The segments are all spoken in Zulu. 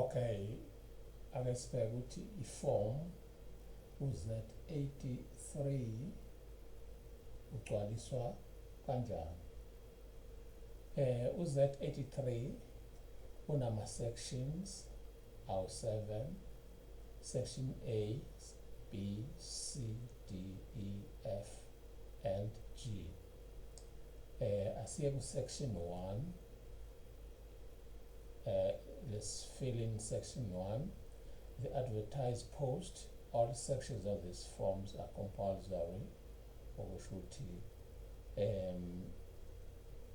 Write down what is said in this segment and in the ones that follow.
Okay, ake sibheke ukuthi i-form u-Z83 ugcwaliswa kanjani. U-Z83 unama sections awu-7, section A, B, C, D, E, F and G. Asiye ku section 1. Let's fill in section 1. The advertised post, all sections of these forms are compulsory. Okusho ukuthi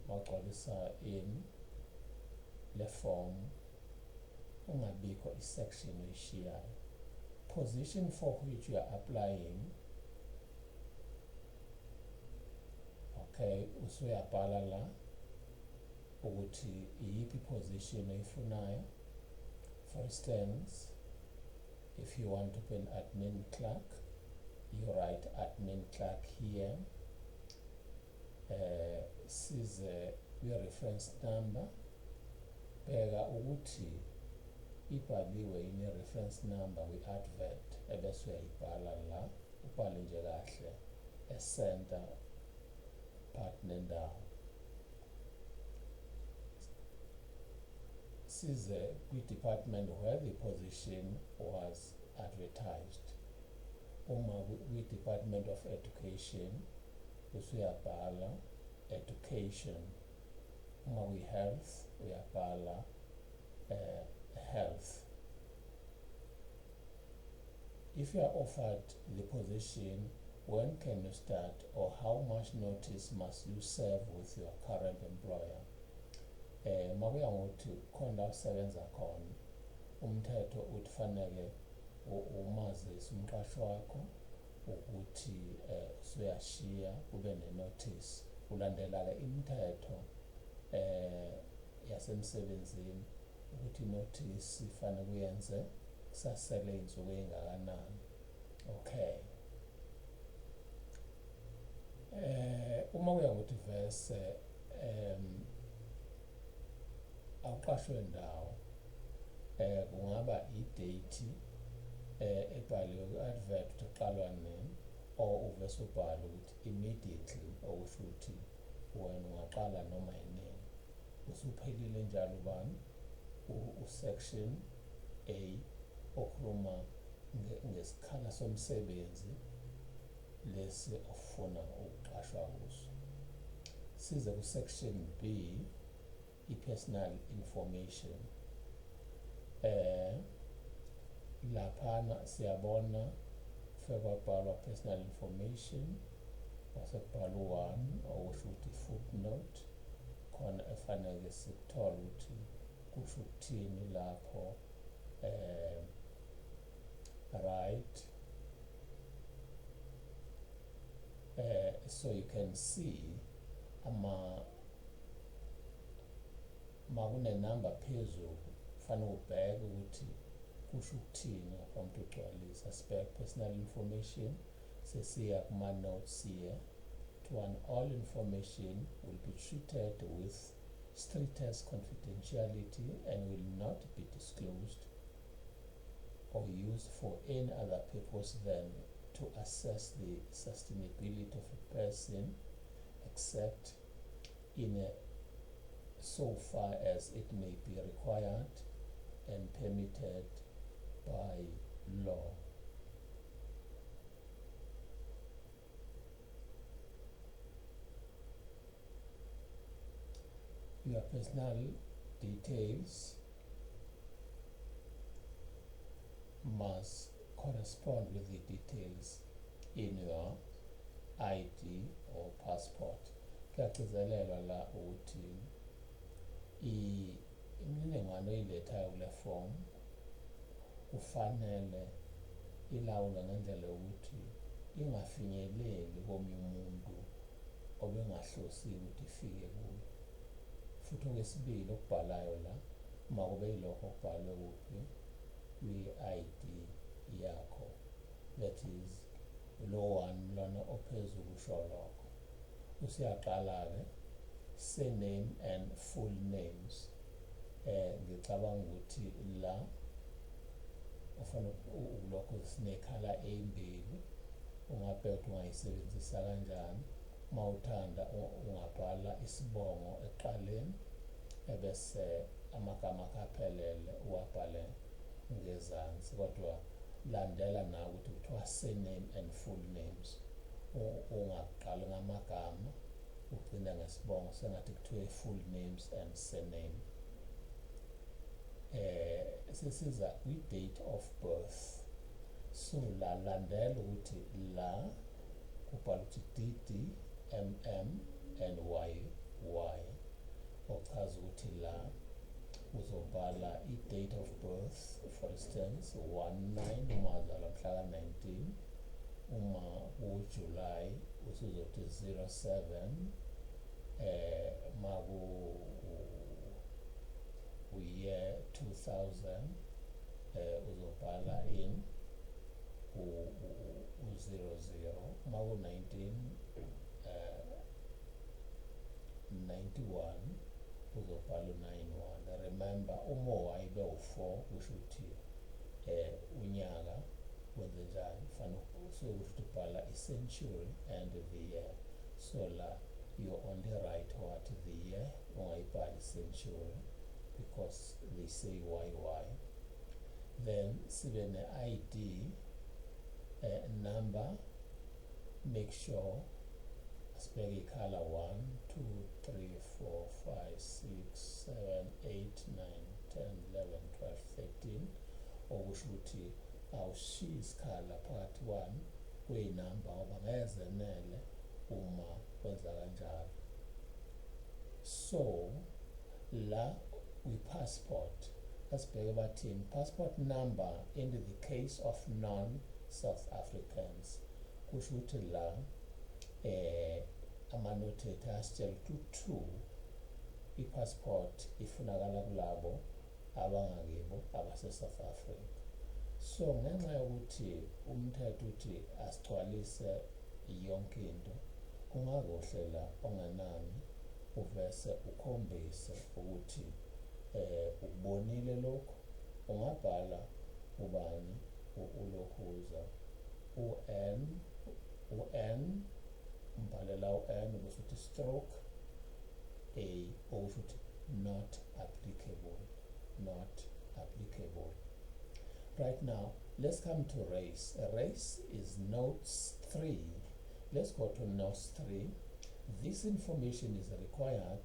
mawugcwalisa in le form ungabikho i-section oyishiyayo. Position for which you are applying. Okay, usuyabhala la ukuthi iyiphi position oyifunayo. For instance, if you want to be an admin clerk, you write admin clerk here. Size kwi-reference number, bheka ukuthi ibhaliwe yini reference number kwi-advert, ebese uyayibhala la, ubhale nje kahle e-center phakathi nendawo. Size kwi-department where the position was advertised. Uma kwi-Department of Education, usuyabhala education. Uma kwi-health, uyabhala health. If you are offered the position, when can you start or how much notice must you serve with your current employer? Makuya ngokuthi khona la usebenza khona, umthetho uthi faneke umazise umqashi wakho ukuthi usuyashiya, kube ne-notice. Ulandela-ke imithetho yasemsebenzini ukuthi i-notice ifanele kuyenze kusasele iy'nsuku ey'ngakanani. Okay, uma kuya ngokuthi vese awuqashwe ndawo, kungaba i-date ebhaliwe kwi-advert ukuthi kuqalwa nini, or uvese ubhale ukuthi immediately, okusho ukuthi wena ungaqala noma yinini. Usuphelile njalo ubani u-section A okhuluma ngesikhala somsebenzi lesi ofuna ukuqashwa kuso. Size ku-section B, i-personal information. Laphana siyabona kufike kwabhalwa personal information, kwase kubhalwa u-1, okusho ukuthi footnote khona efanele sikuthole ukuthi kusho ukuthini lapho. Right, so you can see ama makune number phezulu, kufanele ubheke ukuthi kusho ukuthini ngaphambi ugcwalisa. Sibheke personal information, sesiya kuma notes here. To one, all information will be treated with strictest confidentiality and will not be disclosed or used for any other purpose than to assess the sustainability of a person, except in a so far as it may be required and permitted by law. Your personal details must correspond with the details in your ID or passport. Kuyagcizelelwa la ukuthi imininingwane oyilethayo kule form kufanele ilawulwe ngendlela yokuthi ingafinyeleli komunye umuntu obengahlosile ukuthi ifike kuye. Futhi okwesibili, okubhalayo la makube yilokho okubhalwe kuphi? Kwi-ID yakho, that is lo one lona ophezulu usho lokho. Usuyaqala-ke, surname and full names. Ngicabanga ukuthi la Ofanele ukulokhu sinekhala ezimbili, ungabheka ukuthi ungayisebenzisa kanjani. Uma uthanda ungabhala isibongo ekuqaleni, ebese amagama akho aphelele uwabhale ngezansi, kodwa landela nawe ukuthi kuthiwa surname and full names. Ungaqali ngamagama ugcine ngesibongo, sengathi kuthiwe full names and surname. Sesiza kwi-date of birth. So la landela ukuthi la kubhala ukuthi DD MM and YY, ochaza ukuthi la uzobhala i-date of birth, for instance 19, uma wazalwa mhla ka-19, uma ku-July usuzothi 07, maku year 2000 uzobhala in u-00, maku 19 91 uzobhala u-91. Remember, uma u-Y bewu-4 kusho ukuthi unyaka wenze njani, fanele usuke kusho ukuthi ubhala i-century and the year. So la you only write what? The year. Ungayibhali century because they say YY. Then sibe ne-ID number. Make sure sibeke ikhala 1 2 3 4 5 6 7 8 9 10 11 12 13, okusho ukuthi awushiyi isikhala phakathi kwani kwey'namba, ngoba ngezenele uma wenza kanjalo. So la kwi-passport asibheke bathini. Passport number in the case of non-South Africans, kusho ukuthi la amanothi ethu ayasitshela ukuthi u-2 i-passport ifunakala kulabo abangakibo abase-South Africa. So ngenxa yokuthi umthetho uthi asigcwalise yonke into, kungakuhle la ongenani uvese ukhombise ukuthi ukubonile lokhu. Ungabhala ubani, ulokhuza u-N, u-N, umbhalela u-N bese uthi stroke A, okusho ukuthi not applicable, not applicable. Right, now let's come to race. Race is notes 3. Let's go to notes 3. This information is required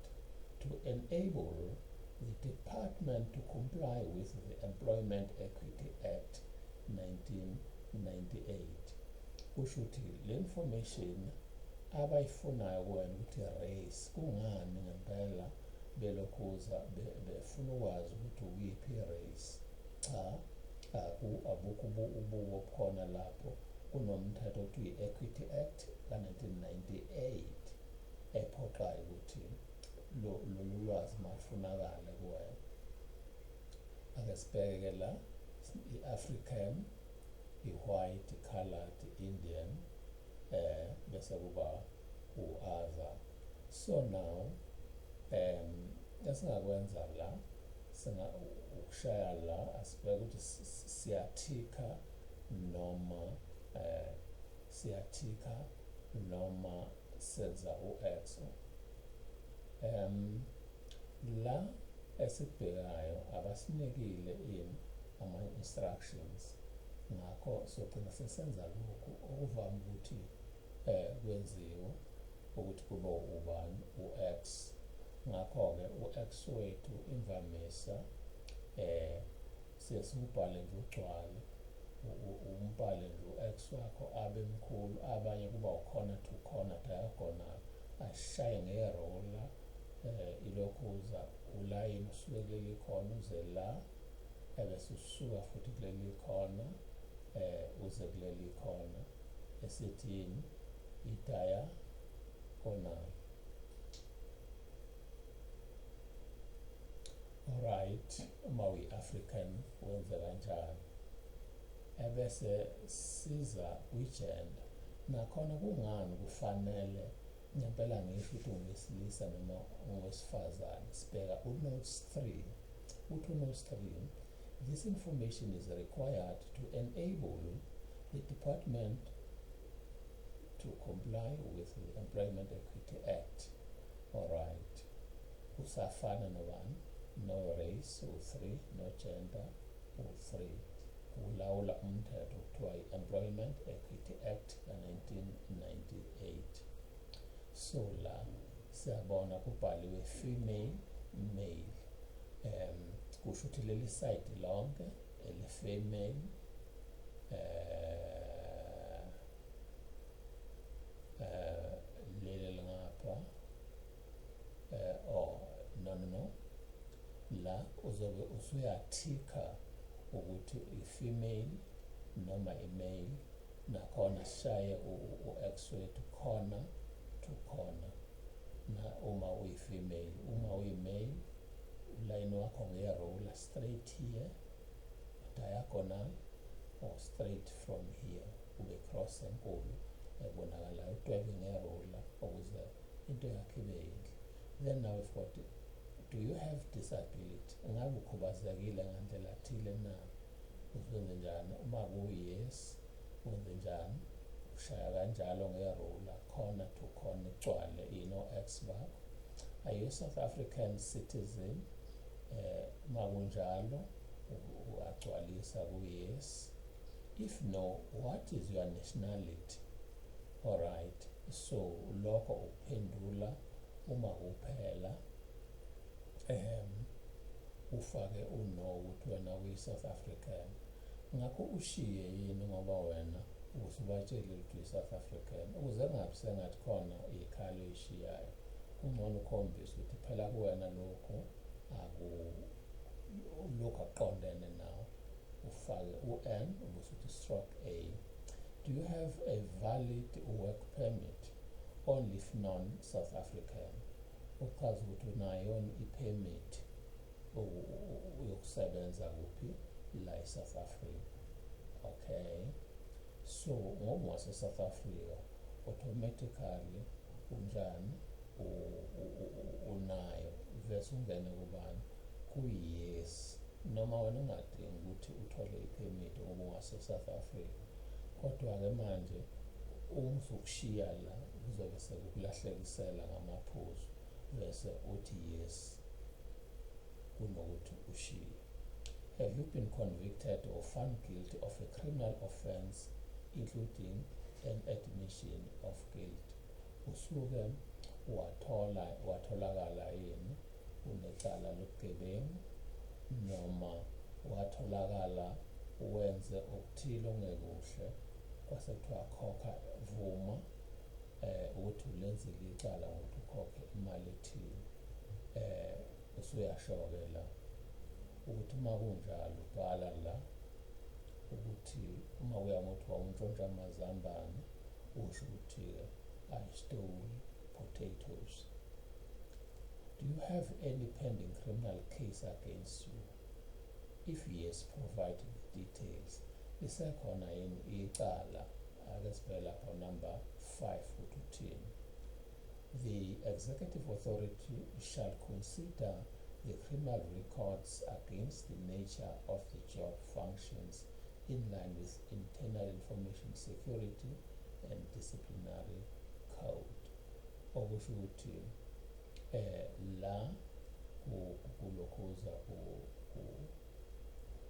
to enable the department to comply with the Employment Equity Act 1998. Kusho ukuthi le information abayifunayo kuwena ukuthi race, kungani ngempela belokhuza befuna ukwazi ukuthi ukuyiphi race? Cha, abukho ububo obukhona lapho. Kunomthetho othi i-Equity Act ka-1998 ephoqayo ukuthi lolu lwazi malufunakale kuwena. Ake sibheke la: i-African, i-white, i-colored, i-Indian, bese kuba u-other. So now esingakwenza la, singa ukushaya la, asibheke ukuthi siyathika noma siyathika noma senza u-X. La esikubhekayo abasinikile in ama-instructions, ngakho sogcina sesenza lokhu okuvama ukuthi kwenziwe, ukuthi kube ubani, u-X. Ngakho-ke u-X wethu imvamisa siye siwubhale nje ugcwale, umbhale nje u-X wakho abe mkhulu. Abanye kuba u-corner to corner, diagonal, ashaye nge-ruler ilokhuza ulayini usuke kuleli khona uze la, ebese usuka futhi kuleli khona uze kuleli khona, esithini, i-diagonal. Alright, uma uyi-African wenze kanjani? Ebese siza kwi-gender. Nakhona kungani kufanele ngempela ngisho ukuthi ungowesilisa noma ungowesifazane? Sibheka u-notes 3. Uthi u-notes 3: This information is required to enable the department to comply with the Employment Equity Act. Alright, kusafana nobani? No race u-3, no gender u-3. Kulawula umthetho kuthiwa i-Employment Equity Act ka-1998. So la siyabona kubhaliwe female, male, kusho ukuthi leli side lonke ele-female, leli lingapha, oh, no, no, no, la uzobe usuyathika ukuthi i-female noma i-male. Nakhona sishaye u-X wethu corner to corner na uma uyi-female. Uma uyi-male, ulayini wakho nge-ruler straight here, diagonal or straight from here, kube cross enkulu ebonakalayo, udwebe nge-ruler ukuze into yakho ibe yinhle. Then now we've got, do you have disability? Ngabe ukhubazekile ngandlela thile na? Uzwenze njani uma kuyi-yes? Wenze njani? Ushaya kanjalo nge-ruler, corner to corner, igcwale ino-X bakho. Are you a South African citizen? Makunjalo uyagcwalisa ku-yes. If no, what is your nationality? Alright, so lokho ukuphendula uma kuphela ufake u-no ukuthi wena uyi-South African. Ngakho ushiye yini ngoba wena usubatshelile ukuthi uyi-South African, ukuze kungabi sengathi khona iy'khala oyishiyayo. Kungcono ukhombise ukuthi phela kuwena lokhu aku lokhu akuqondene nawe, ufake u-N ubusuthi stroke A. Do you have a valid work permit? Only if non-South African. Uchaza ukuthi unayo i-permit yokusebenza kuphi la e-South Africa? Okay, so ngoba wase-South Africa, automatically unjani? Unayo. Vese ungene kubani? Kuyi-yes, noma wena ungadingi ukuthi uthole i-permit ngoba ungase-South Africa. Kodwa-ke manje uma usukushiya la kuzobe sekukulahlekisela ngamaphuzu. Bese uthi yes kunokuthi ushiye. Have you been convicted or found guilty of a criminal offense, including an admission of guilt? Usuke wathola watholakala yini unecala lobugebengu noma watholakala wenze okuthile okungekuhle, kwase kuthiwa khokha, vuma ukuthi ulenzile icala ngokuthi ukhokhe imali ethile? Usuyasho-ke la ukuthi uma kunjalo ubhala la ukuthi uma kuya ngokuthi wawuntshontsha amazambane, usho ukuthi-ke "I stole potatoes." Do you have any pending criminal case against you? If yes, provide the details. Lisekhona yini icala? Ake sibheke lapha number 5 ukuthi uthini. The executive authority shall consider the criminal records against the nature of the job functions in line with internal information security and disciplinary code. Okusho ukuthi la kulokhuza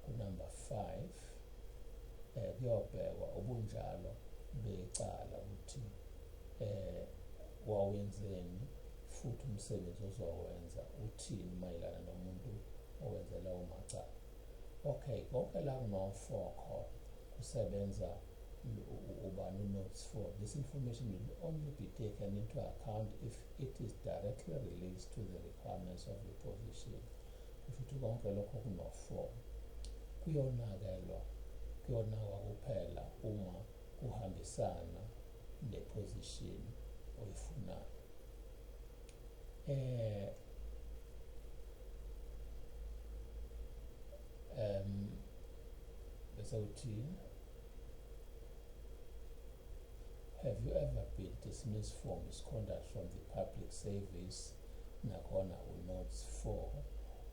ku number 5 kuyobhekwa ubunjalo becala ukuthi wawenzeni futhi umsebenzi ozowenza uthini mayelana nomuntu owenze lawo macala. Okay, konke la kuno-4 khona kusebenza ubani? Notes 4. This information will only be taken into account if it is directly relates to the requirements of the position. Kusho ukuthi konke lokho kuno-4 kuyonakelwa, kuyonakwa kuphela uma kuhambisana ne-position oyifunayo. Bese uthi, have you ever been dismissed for misconduct from the public service? Nakhona u-notes 4,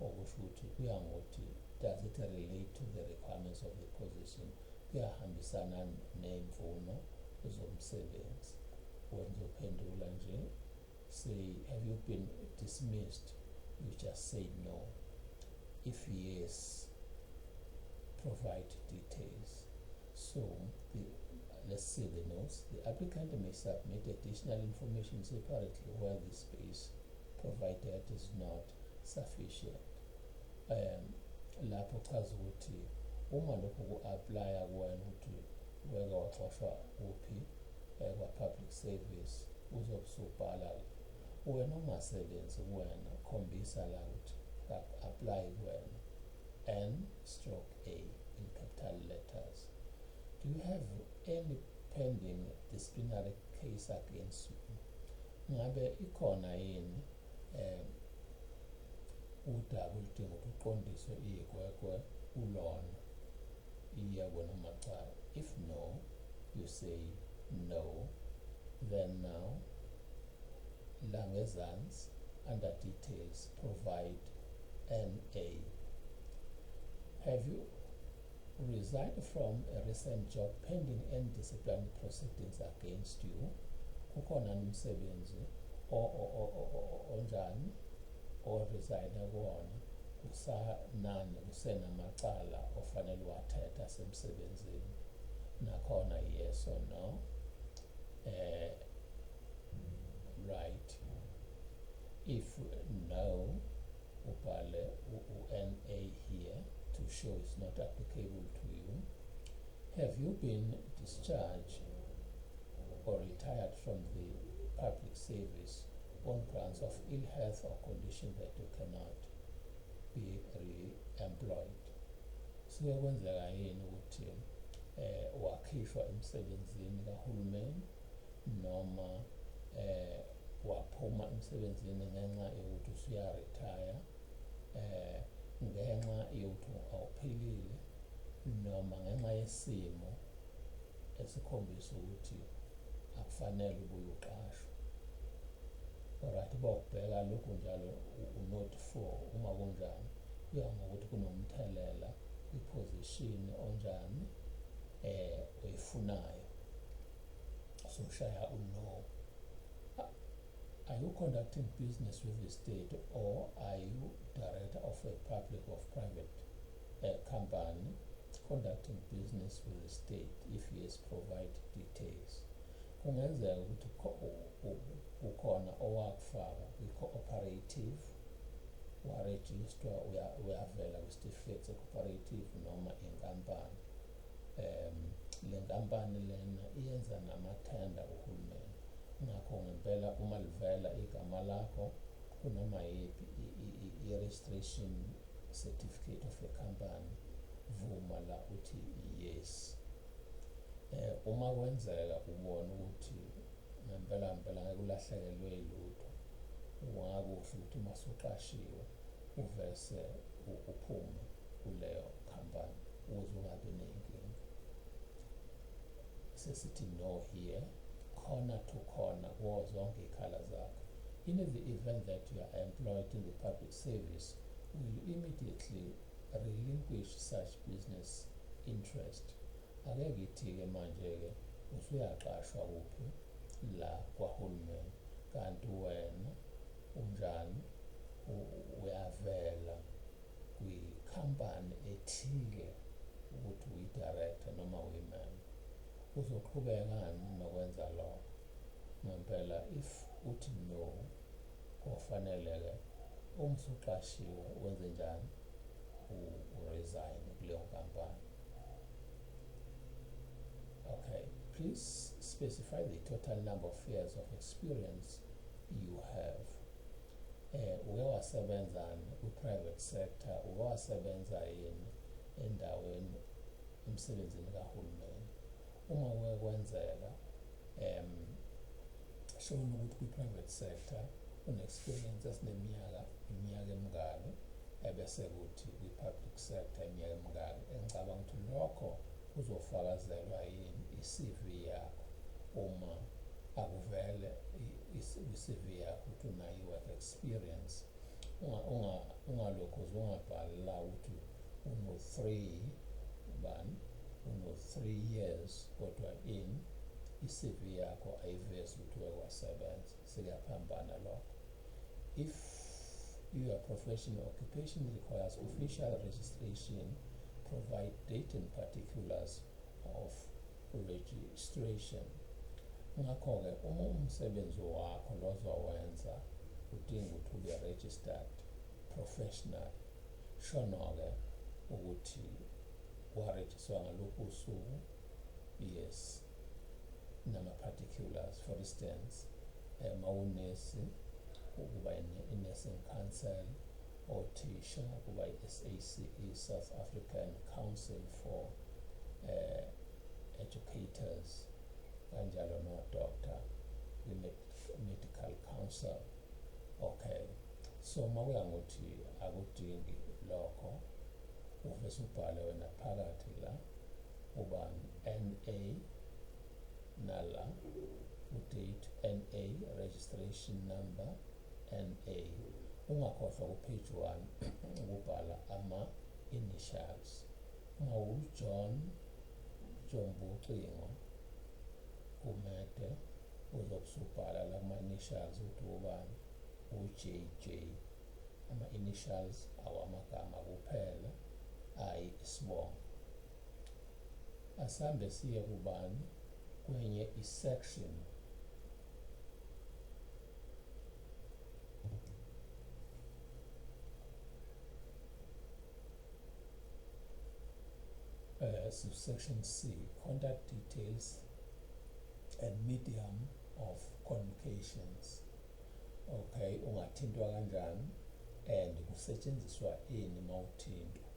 okusho ukuthi kuya ngokuthi Does it relate to the requirements of the position? Kuyahambisana ney'mfuno zomsebenzi? Wena uzophendula nje. Say, have you been dismissed? You just say no. If yes, provide details. So let's see the notes. The applicant may submit additional information separately where the space provided is not sufficient. Lapho chaza ukuthi uma lokhu ku-applya kuwena, ukuthi weke waxoshwa kuphi, kwa-public service, uzobe usubhala. Wena ungasebenzi kuwena, khombisa la ukuthi apply kuwena, N stroke A in capital letters. Do you have any pending disciplinary case against you? Ngabe ikhona yini udaba oludinga ukuthi uqondiswe iy'kwekwe kulona, yebo noma cha? If no, you say no. Then now la ngezansi, under details, provide NA. Have you resigned from a recent job pending any disciplinary proceedings against you? Kukhona umsebenzi onjani o-resign kuwona, kusanani, kusenamacala ofanele uwathethe asemsebenzini? Nakhona yes or no. Right, if no, ubhale u-NA here to show it's not applicable to you. Have you been discharged or retired from the public service on grounds of ill health or condition that you cannot be re-employed? Suke kwenzeka yini ukuthi wakhishwa emsebenzini kahulumeni noma waphuma emsebenzini ngenxa yokuthi usuya retire, ngenxa yokuthi awuphilile noma ngenxa yesimo esikhombisa ukuthi akufanele ubuye uqashwe? Alright, bawukubheka lokhu njalo, u-note 4. Uma kunjani, kuya ngokuthi kunomthelela kwi-position onjani oyifunayo, so shaya u-no. Are you conducting business with the state or are you director of a public or private company conducting business with the state? If yes, provide details. Kungenzeka ukuthi kukhona owakufaka kwi-cooperative, warejistwa, uyavela kwisitifiketi se-cooperative noma inkampani. Le nkampani lena iyenza namathenda kuhulumeni, ngakho ngempela uma livela igama lakho kunoma yiphi i-registration certificate of a company, vuma la uthi yes. Uma kwenzeka ubona ukuthi ngempela ngempela ngeke ulahlekelwe yilutho, kungakuhle ukuthi uma usuqashiwe uvese uphume kuleyo company ukuze ungabi ney'nkinga. Sesithi no here, corner to corner, kuwo zonke iy'khala zakho. In the event that you are employed in the public service, will you immediately relinquish such business interest? Ake ngithi-ke manje-ke usuyaqashwa kuphi, la kwahulumeni, kanti wena unjani, uyavela kwikhampani ethile ukuthi uyi-director noma uyi-member, uzoqhubekani nokwenza lokho ngempela? If uthi no, kofanele-ke uma usuqashiwe wenze njani? U-resign kuleyo nkampani. Okay, please specify the total number of years of experience you have. Uke wasebenzani kwi-private sector? Uke wasebenza yini endaweni emsebenzini kahulumeni? Uma kuke kwenzeka, shona ukuthi kwi-private sector une-experience esineminyaka, iminyaka emingaki, ebese kuthi kwi-public sector iminyaka emingaki. Engicabanga ukuthi lokho kuzofakazelwa yini? I-CV yakho. Uma akuvele kwi-CV yakho ukuthi unayo i-work experience, ungalokhu ungabhali la ukuthi Uno-3 ubani, uno-3 years, kodwa in i-CV yakho ayivezi ukuthi uke wasebenza, sekuyaphambana lokho. If your profession or occupation requires official registration, provide date and particulars of registration. Ngakho-ke uma umsebenzi wakho lo ozowenza udinga ukuthi ube registered professional, shono-ke ukuthi warejistwa ngaluphi usuku, yes, nama-particulars. For instance, mawunesi kuba i-Nursing Council, othisha kuba i-SACE, South African Council for Educators, kanjalo no-doctor kwi-Medical Council. Okay, so uma kuya ngokuthi akudingi lokho, uvese ubhale wena phakathi la ubani NA, nala udate NA, registration number NA. Ungakhohlwa ku-page 1 ukubhala ama-initials. Uma uJohn Jombucingo Gumede, uzobe usubhala la kuma-initials ukuthi ubani, u-JJ. Ama-initials awamagama kuphela, ayi isibongo. Asambe siye kubani, kwenye i-section. Subsection C, contact details and medium of communications. Okay, ungathintwa kanjani and kusetshenziswa ini mawuthintwa?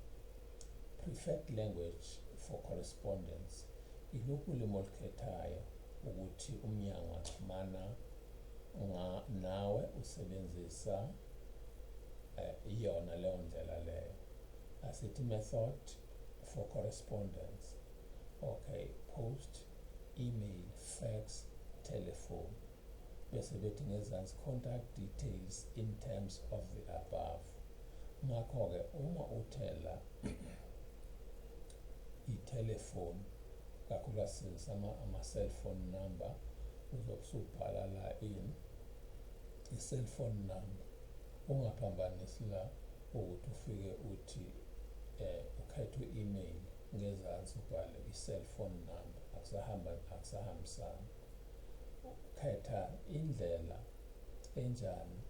Preferred language for correspondence, iluphi ulimi olukhethayo ukuthi umnyango axhumana nawe usebenzisa iyona leyo ndlela leyo? Asithi method for correspondence. Okay, post, email, fax, telephone. Bese bethi ngezansi contact details in terms of the above. Ngakho-ke uma uthela i-telephone, kakhulukazi sisebenzisa ama-cellphone number, uzobe usubhala la in i-cellphone number. Ungaphambanisi la ukuthi ufike uthi ukhethe u-email, ngezansi ubhale i-cellphone number, akusahamba, akusahambisani. Khetha indlela enjani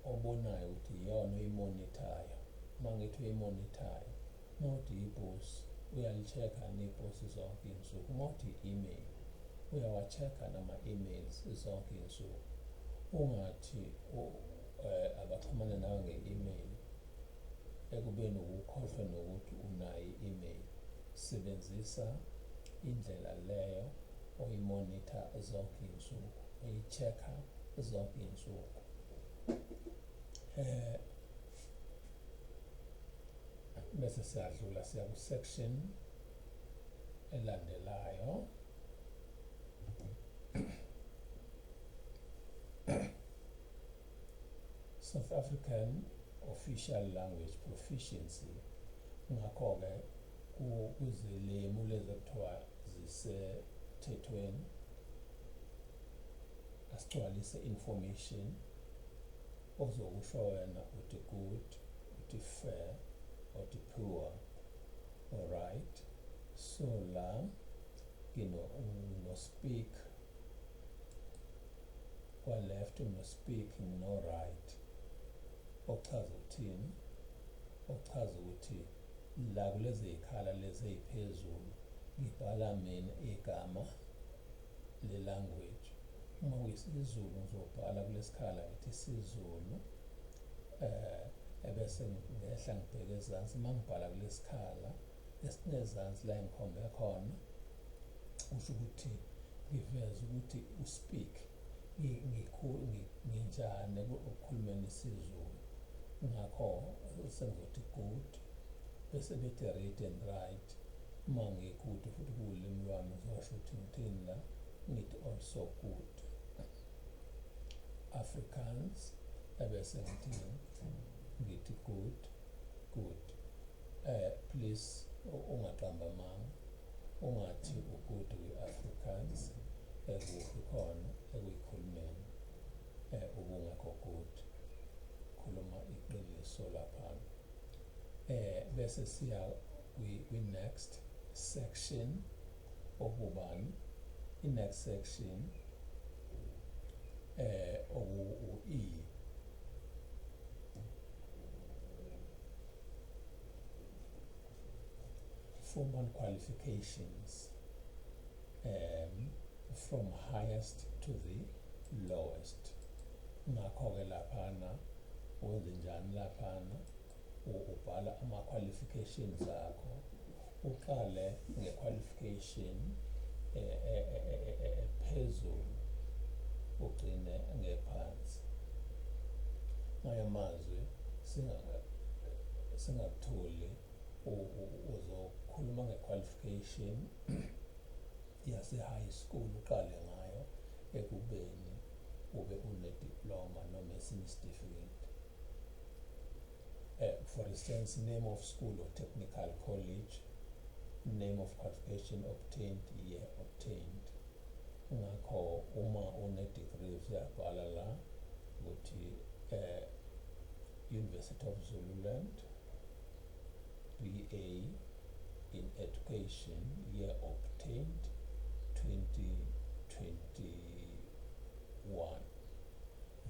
obonayo ukuthi iyona oyimonithayo. Uma ngithi uyimonithayo, uma uthi iposi, uyali-check-a neposi zonke iy'nsuku? Uma uthi i-email, uyawa-check-a nama-emails zonke iy'nsuku? Ungathi abaxhumane nawe nge-email ekubeni ukukhohlwe nokuthi unayo i-email. Sebenzisa indlela leyo oyimonitha zonke iy'nsuku, oyi-check-a zonke iy'nsuku. Bese siyadlula siya ku-section elandelayo. South African Official Language Proficiency. Ngakho-ke kuzilimi lezi ekuthiwa zisemthethweni, asigcwalise information ozokusho wena uthi good, uthi fair, uthi poor. Alright, so la ngino speak kwa left, ngino speak, ngino write. Okuchaza ukuthini? Okuchaza ukuthi la kulezi y'khala lezi ey'phezulu ngibhala mina igama le-language. Uma kuyisiZulu, ngizobhala kulesikhala ngithi isiZulu, ebese ngehla ngibheke ezansi. Uma ngibhala kulesikhala esingezansi la engikhombe khona, kusho ukuthi ngiveza ukuthi uspeak nginjani ekukhulumeni isiZulu. Ngakho sengizothi good. Bese bethi read and write. Uma ngi-good futhi kuwulimi lwami, ngizosho ukuthi ngithini la? Ngithi also good. Afrikaans, ebese ngithini? Ngithi good. Good. Please ungaqamba amanga, ungathi u-good kwi-Afrikaans ekuphi khona ekuyikhulumeni ubungekho good. Khuluma iqiniso laphana. Bese siya kwi-next section okubani, i-next section oku E. Formal qualifications from highest to the lowest. Ngakho-ke laphana wenze njani? Laphana ubhala ama-qualifications akho, uqale nge-qualification ephezulu ugcine ngephansi. Ngamazwi singakutholi uzokhuluma nge-qualification yase-high school, uqale ngayo ekubeni ube une-diploma noma esinye isitifiketi. For instance, name of school or technical college, name of qualification obtained, year obtained. Ngakho uma une-degree usuyabhala la ukuthi University of Zululand, BA in Education, year obtained 2021.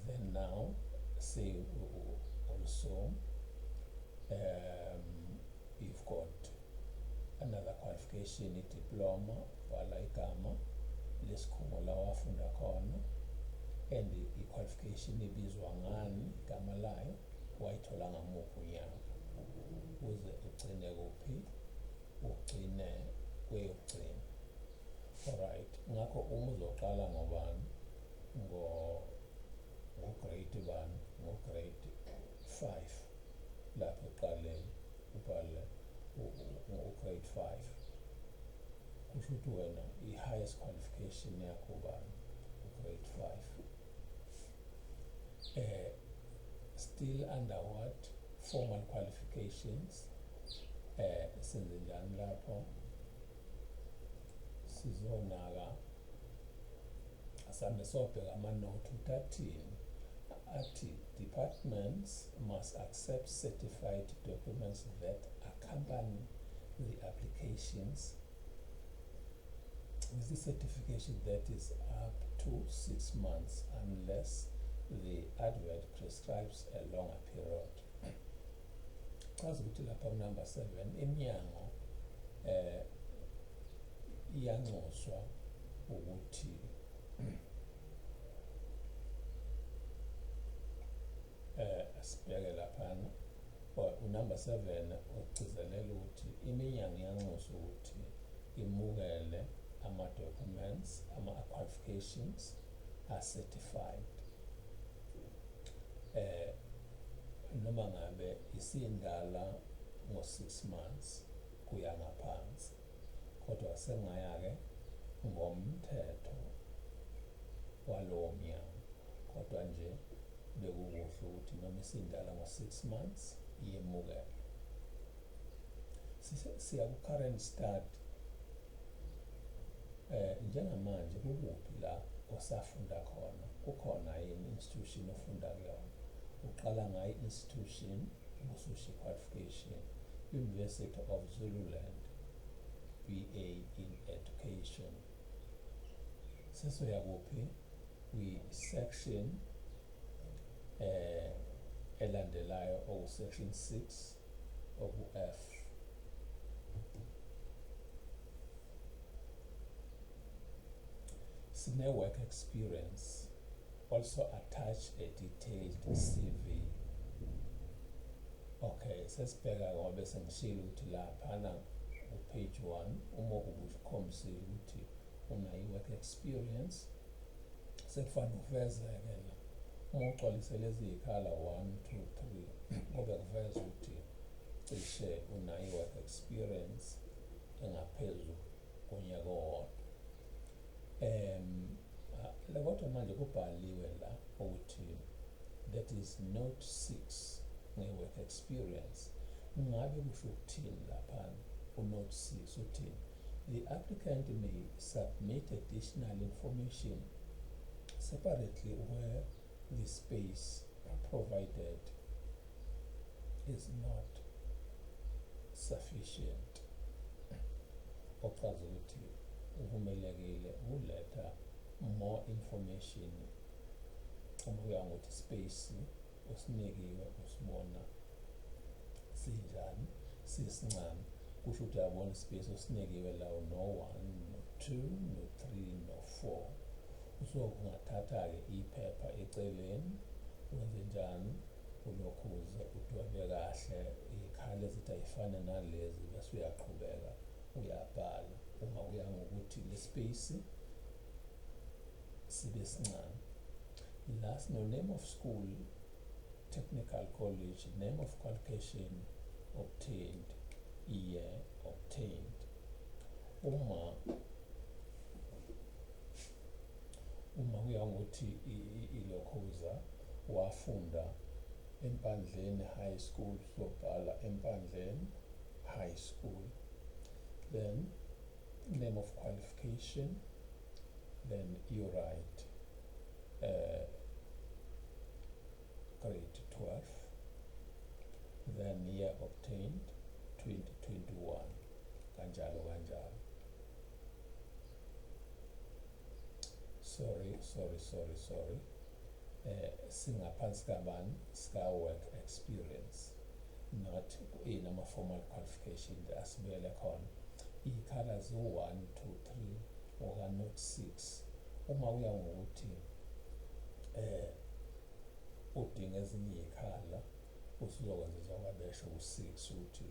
Then now say also you've got another qualification, i-diploma, bhala igama lesikhungo la wafunda khona and i-qualification ibizwa ngani, igama layo, wayithola ngamuphi unyaka, uze ugcine kuphi, ugcine kweyokugcina. Alright, ngakho uma uzoqala ngobani, ngo-grade bani, ngo-grade 5 lapho ekuqaleni, ubhale u-grade 5, kusho ukuthi wena i-highest qualification yakho ubani? U-grade 5. Still under what? Formal qualifications. Senze njani lapho? Sizonaka, asambe sobheka ama-note ukuthi athini. Athi departments must accept certified documents that accompany the applications with the certification that is up to 6 months unless the advert prescribes a longer period. Chaza ukuthi lapha ku-number 7 iminyango iyanxuswa ukuthi sibheke laphana u-number 7 ugcizelela ukuthi iminyango iyanxuswa ukuthi imukele ama-documents, ama-qualifications are-certified noma ngabe isindala ngo-6 months kuya ngaphansi, kodwa sengaya-ke ngomthetho walowo mnyango. Kodwa nje bekukuhle ukuthi noma isindala ngo-6 months iyemukelwe. Siya ku-current study. Njengamanje kukuphi la osafunda khona? Kukhona yini institution ofunda kuyona? Uqala ngayo institution, ubususho qualification, University of Zululand, BA in Education. Sesoya kuphi? Kwi-section elandelayo, oku section 6, oku F. Sine work experience. Also attach a detailed CV. Okay, sesibheka ngoba sengishilo ukuthi laphana ku-page 1 uma ubukhombisile ukuthi unayo i-work experience, sekufanele uvezeke la uma ugcwalise lezi y'khala 1 2 3, kube kuveza ukuthi cishe unayo i-work experience engaphezu konyaka owodwa. Kodwa manje kubhaliwe la ukuthi that is note 6 nge-work experience. Ngabe kusho ukuthini laphana unote 6? Uthini? The applicant may submit additional information separately where the space provided is not sufficient. Ochaza ukuthi uvumelekile ukuletha more information uma kuya ngokuthi space osinikiwe usibona sinjani, sisincane. Kusho ukuthi uyabona ispace osinikiwe lawo, no 1, no 2, no 3, no 4. Usuke ungathatha-ke iphepha eceleni, wenze njani? Ulokhuze udwebe kahle iy'khala ezithi ayifane nalezi, bese uyaqhubeka uyabhala uma kuya ngokuthi le space sibe sincane. La sino name of school, technical college, name of qualification obtained, year obtained. Uma kuya ngokuthi ilokhuza wafunda eMpandleni High School, sobhala eMpandleni High School, then name of qualification, then you write grade 12, then year obtained 2021, kanjalo kanjalo. Sorry, sorry, sorry, sorry, singaphansi kabani? Sika work experience, not in ama formal qualification. Asibuyele khona. Iy'khala ziwu-1, 2, 3 oka note 6. Uma kuya ngokuthi udinga ezinye iy'khala, usuzokwenza njengoba besho ku-6 ukuthi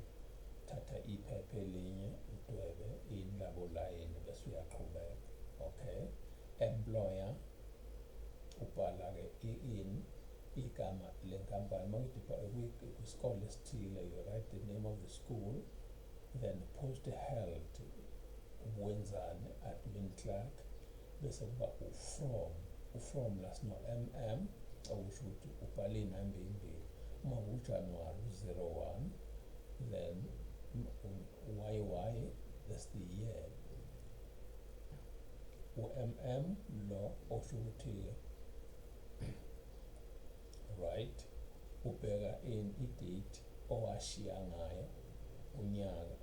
thatha iphepha elinye, udwebe ini labo layini, bese uyaqhubeka. Okay, employer, ubhala-ke in igama lenkampani. Uma kwisikole esithile, you write the name of the school, then post held, ubuwenzani? Admin clerk. Bese kuba u-from, u-from la sino mm, okusho ukuthi ubhale iy'namba ey'mbili. Uma kuJanuwari, u-01, then yy, that's the year. U-mm lo osho ukuthi, right, ubheka in i-date owashiya ngayo, unyaka,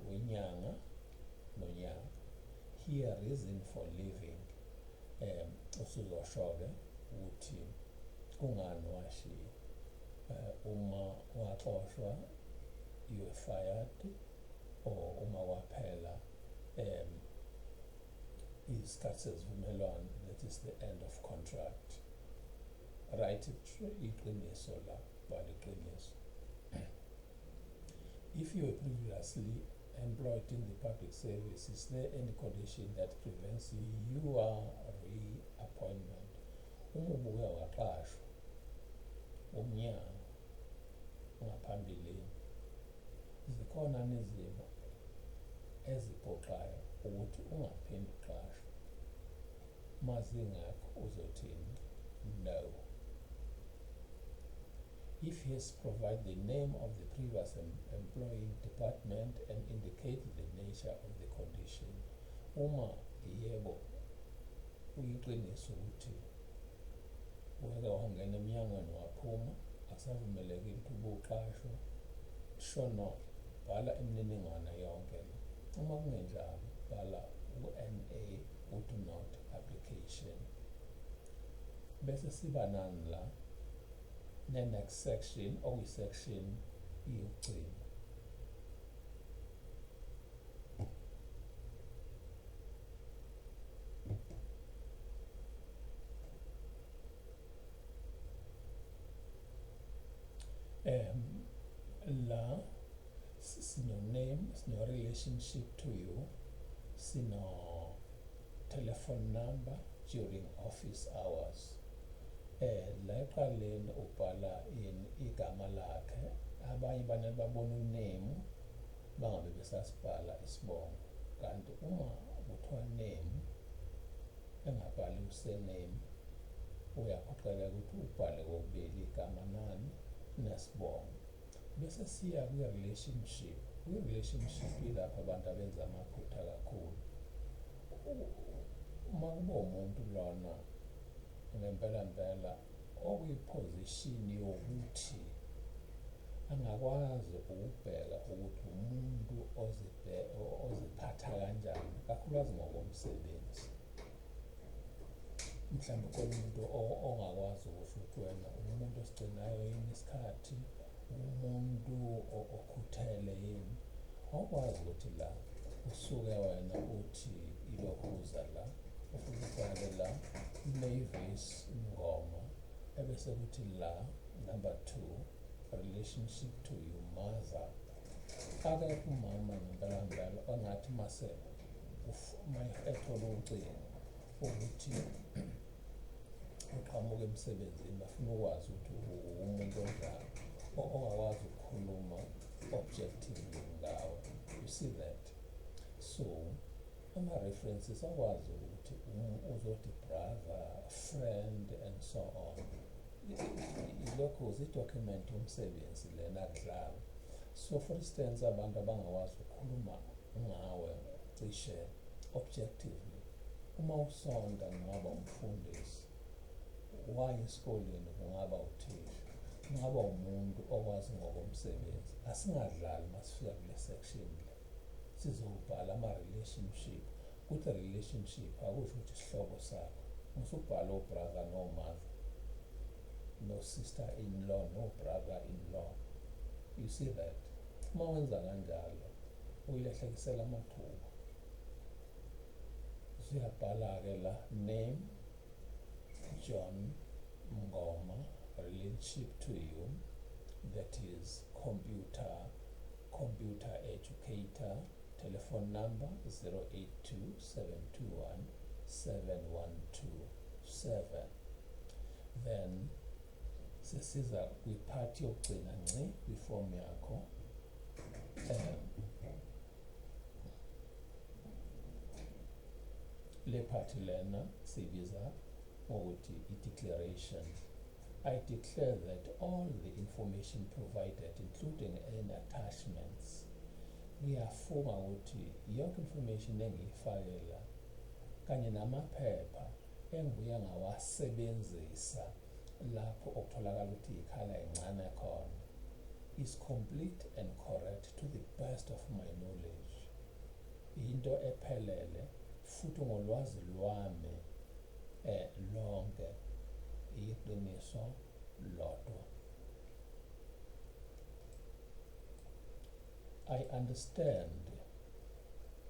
wenyanga nonyaka. Here, reason for leaving, usuzosho-ke ukuthi kungani washiya. Uma waxoshwa, you were fired, or uma kwaphela isikhathi sesivumelwano, that is the end of contract. Right, iqiniso la, bhala iqiniso. If you were previously employed in the public service, is there any condition that prevents your reappointment? Uma ubuke waqashwa umnyango ngaphambilini, zikhona nezimo eziphoqayo ukuthi ungaphinde uqashwe? Mazingakho, uzothini? No. If yes, provide the name of the previous employing department and indicate the nature of the condition. Uma yebo, kuyiqiniso ukuthi wake wangena emnyangweni waphuma, akusavumelekile ukuthi ubuqashwe, shono, bhala imininingwane yonke le. Uma kungenjalo, bhala u-NA, uthi not application. Bese siba nani la? Ne-next section, okuyi-section yokugcina. La sino name, sino relationship to you, sino telephone number during office hours. La eqaleni ubhala in igama lakhe. Abanye bane babona uname bangabe besasibhala isibongo, kanti uma kuthiwa name engabhali usurname, uyaphoqeleka ukuthi ubhale kokubili, igama nani nesibongo. Bese siya kwi-relationship. Kwi-relationship yilapho abantu abenza amaphutha kakhulu. Uma kuba umuntu lona ngempela mpela okwi-position yokuthi angakwazi ukubheka ukuthi umuntu oziphatha kanjani, kakhulukazi ngokomsebenzi. Mhlawumbe khona umuntu ongakwazi ukusho ukuthi wena umuntu osigcinayo yini isikhathi, umuntu okhuthele yini. Awukwazi ukuthi la usuke wena uthi ilokhuza la, ufike ubhale la Mavis Mngoma, ebese kuthi la number 2, relationship to your mother. Akekho umama ngempela ngempela ongathi mase uma ethola ucingo ukuthi uqhamuka emsebenzini, bafuna ukwazi ukuthi umuntu onjani, ongakwazi ukukhuluma objectively ngawe. You see that? So ama-references akwazi ukuthi uzothi brother, friend and so on. Ilokhu i-document yomsebenzi lena, akudlali. So for instance, abantu abangakwazi ukukhuluma ngawe cishe objectively, uma usonta kungaba umfundisi, waya esikoleni kungaba uthisha, kungaba umuntu okwazi ngokomsebenzi. Asingadlali masifika kule section le, sizobhala ama-relationship. Kuthi relationship akusho ukuthi isihlobo sakho. Musubhala o-brother no-mother, no sister in law, no brother in law. You see that? Uma wenza kanjalo uyilahlekisela amathuba. Usuyabhala-ke la name, John Mngoma, relationship to you, that is computer educator, telephone number 082 721 7127. Then sesiza kwi-part yokugcina ngci kwifomu yakho. Le part lena siyibiza ngokuthi i-declaration. I declare that all the information provided, including any attachments, ngiyafunga ukuthi yonke information engiyifakela kanye namaphepha engibuye ngawasebenzisa lapho okutholakala ukuthi ikhala incane khona, is complete and correct to the best of my knowledge. Into ephelele futhi ngolwazi lwami lonke iqiniso lodwa. I understand,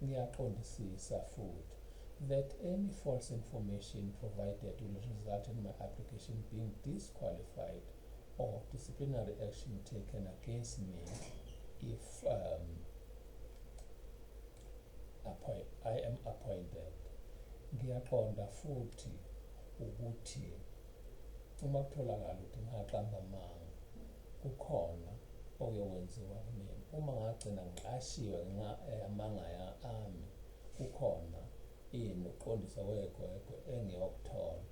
ngiyaqondisisa futhi, that any false information provided will result in my application being disqualified or disciplinary action taken against me if I am appointed. Ngiyaqonda futhi ukuthi uma kutholakala ukuthi ngaqamba amanga, kukhona okuyokwenziwa kumina. Uma ngagcina ngiqashiwe ngenxa yamanga ami, kukhona ini ukuqondiswa kwegwegwe engiyokuthola.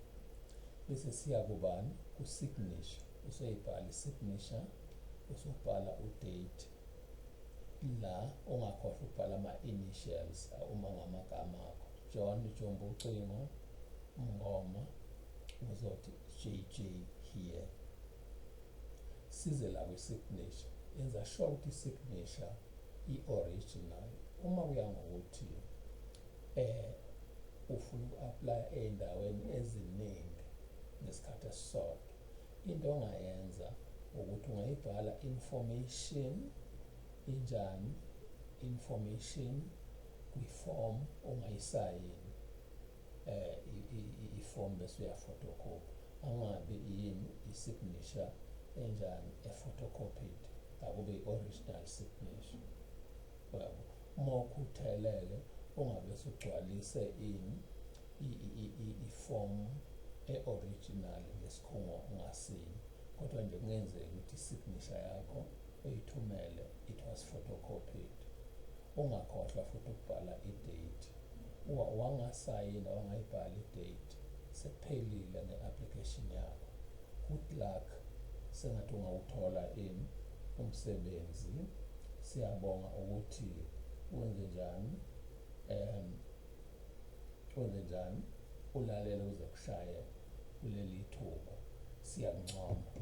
Bese siya kubani? Ku-signature. Usuyibhala i-signature, usubhala u-date la. Ungakhohlwa ukubhala ama-initials uma ngamagama akho, John Jombucingo Mngoma, uzothi JJ here. Size la kwi-signature, yenza sure ukuthi i-signature i-original. Uma kuya ngokuthi ufuna uku-apply ey'ndaweni eziningi ngesikhathi esisodwa, into ongayenza ukuthi ungayibhala information injani, information kwi-form ongayisayini, i-form bese uya-photocopy. Angabi yini i-signature enjani e-photocopied, akube i-original signature, uyabo. Uma ukhutheleke ungabe usugcwalise ini i-form e-original ngesikhungo ngasinye, kodwa nje kungenzeka ukuthi i-signature yakho uyithumele it was photocopied. Ungakhohlwa futhi ukubhala i-date. Wangasayina wangayibhala i-date, sekuphelile nge-application yakho. Good luck, sengathi ungawuthola ini umsebenzi. Siyabonga ukuthi wenze njani, wenze njani, ulalele uze kushaye kuleli thuba. Siyakuncoma.